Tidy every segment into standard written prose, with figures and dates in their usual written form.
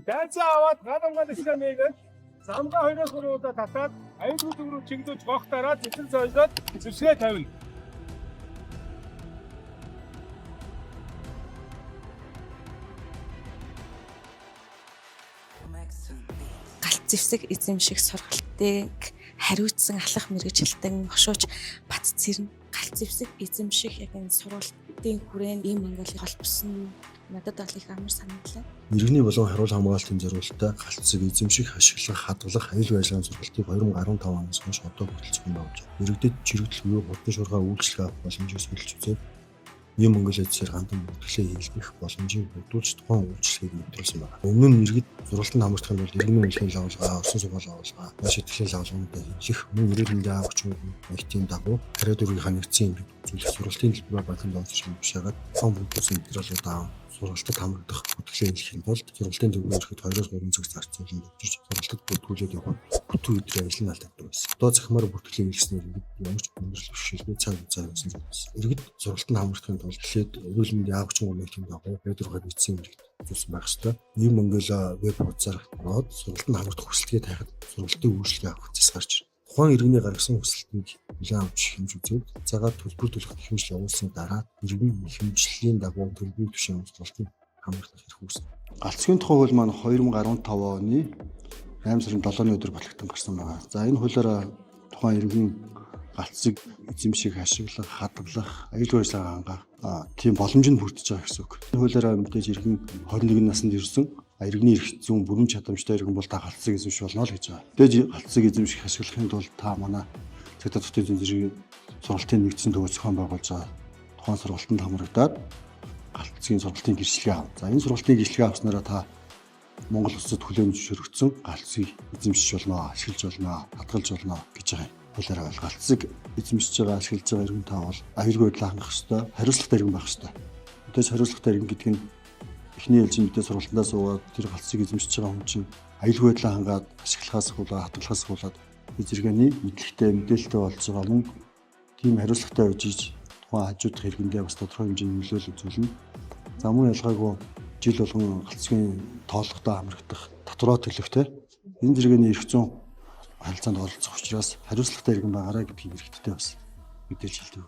Дайцаа аваад гал амгаал нэгээд замгаа 2-3 удаа татаад аюулгүй зүг рүү чиглүүлж гох дараа цэцэн зоожлоод зэвсгээ тавина. Галт зэвсэг эзэмших сургалтыг хариуцсан алах мэргэжилтэн хошууч Бат Цэрэн галт зэвсэг эзэмших яг энэ сургалтын хүрээнд ийм Монголыг холбосон надад бол их амар санагдлаа. Иргэний болон харуул хамгаалалтын зориулттай галт зэвсэг эзэмших, ашиглах, хадгалах, аюулгүй ажиллагааны сургалтыг 2015 оноос хойш одоо хүртэл зохион байгуулж байна. Иргэдэд чирэгдэл буюу хурдан шуурхай үйлчилгээ авах боломжийг судалж үзээд New Mongolia эдсээр гандан бүртгэлээ хийлгэх боломжийг бүрдүүлж тухайн үйлчилгээг нэвтрүүлсэн байна. Өмнө нь иргэд сургалтанд хамрагдахын тулд иргэний үнэлгээний лавлгаа, орсон сургаал лавлгаа, шитгэлийн лавлгаануудаа хийлгэх, мөн эрүүл мэндийн агч маягтын дагуу хариу дүүргийнхаа нэгдсэн эмгэг үзүүлэх сургалтын төлбөрөөр бадан дооцсон бушаагаад тухайн бүрдүүлсэн материалуудаа аван сургалтад хамрагдах бүртгэлээ хийлгэхийн тулд сургалтын төвөөр ирэхэд 2-3 цаг зарцуулан төвчөрч сургалтад бүртгүүлээд явах бүтэн өдрийн ажил нь алдагддаг байсан. Одоо цахимаар бүртгэлээ хийлгэснээр иргэд ямар ч хүндрэл бэрхшээлгүй цаг хугацаа явуулсан зүйл байсан. Иргэд сургалтанд хамрагдахын тулд эхлээд эрүүл мэндийн агч маягийн дагуу хариу дүүргээр нэгдсэн эмгэг үзүүлсэн байх ёстой. New Mongolia веб хуудасаар ороод сургалтанд хамрагдах хүсэлтгээ тавихад сургалтын үйлчилгээ авах процесс гарч ирнэ. Тухайн иргэний гаргасан хүсэлтийг хүлээн авч хэмж үзээд цагаар төлбөр төлөх хэмжил явуулсны дараа иргэн хэмжлийн дагуу төлбөрийн түвшин сургалтанд хамрагдах эрх үүснэ. Галцгийн тухай хууль маань 2015 оны 8 сарын 7-ны өдөр батлагдсан гарсан байгаа. За энэ хуулиараа тухайн иргэн галцыг эзэмших, ашиглах, хадгалах, аюулгүй ажиллагаа хангах тийм боломж нь бүрдэж байгаа гэсэн үг. Энэ хуулиараа мэдээж иргэн 21 наснд ирсэн иргэний эрх зүйн бүрэн чадамжтай иргэн бол та галцыг эзэмших болно л гэж байгаа. Мэдээж галцыг эзэмших, ашиглахын тулд та манай цагдаа татварын зүйн зэргийн сургалтын нэгдсэн төв зохион байгуулж байгаа тухайн сургалтанд хамрагдаад галцгийн сургалтын гэрчлэгээ ав. За энэ сургалтын гэрчлэгээ авснараа та Монгол улсад хүлээн зөвшөөрөгдсөн галцгийг эзэмшиж болно, ашиглаж болно, хадгалж болно гэж байгаа юм. Хуулиараа бол галцыг эзэмшиж байгаа, ашиглаж байгаа иргэн та бол аюулгүй байдлаа хангах ёстой, хариуцлагатай иргэн байх ёстой. Мэдээж хариуцлагатай иргэн гэдэг нь эхний ээлжийн мэдээ сургалтандаа суугаад тэр галцыг эзэмшиж байгаа хүн чинь аюулгүй байдлаа хангаад ашиглахаас хуулаад хадгалахаас хуулаад зэрэгэний мэдлэгтэй, мэдээлэлтэй болж байгаа мөн тийм хариуцлагатай байж иж тухайн хажуудах иргэндээ бас тодорхой хэмжээний нөлөөлөл үзүүлнэ. За мөн ялгаагүй жил болгон галцгийн тоолохдоо хамрагдах татвараа төлөх те энэ зэрэгэний эрх зүйн харилцаанд оролцох учраас хариуцлагатай иргэн байгаарай гэдгийг иргэдтэй бас мэдээлж хэлдэг.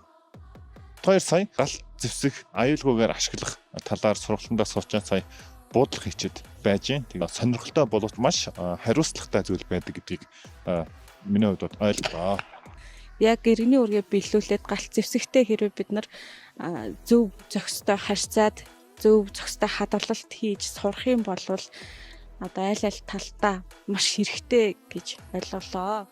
Хоёр сая гал зэвсэг аюулгүйгээр ашиглах талаар сургалтандаа суучаа сая буудлах хийчихэд байж гин. Тэгээ сонирхолтой боловч маш хариуцлагатай зүйл байдаг гэдгийг миний хувьд бол ойлголоо. Яг иргэний үргээ биелүүлээд галт зэвсэгтэй хэрвээ бид нар зөв зохистой харьцаад зөв зохистой хадгалалт хийж сурах юм бол одоо аль аль талдаа маш хэрэгтэй гэж ойлголоо.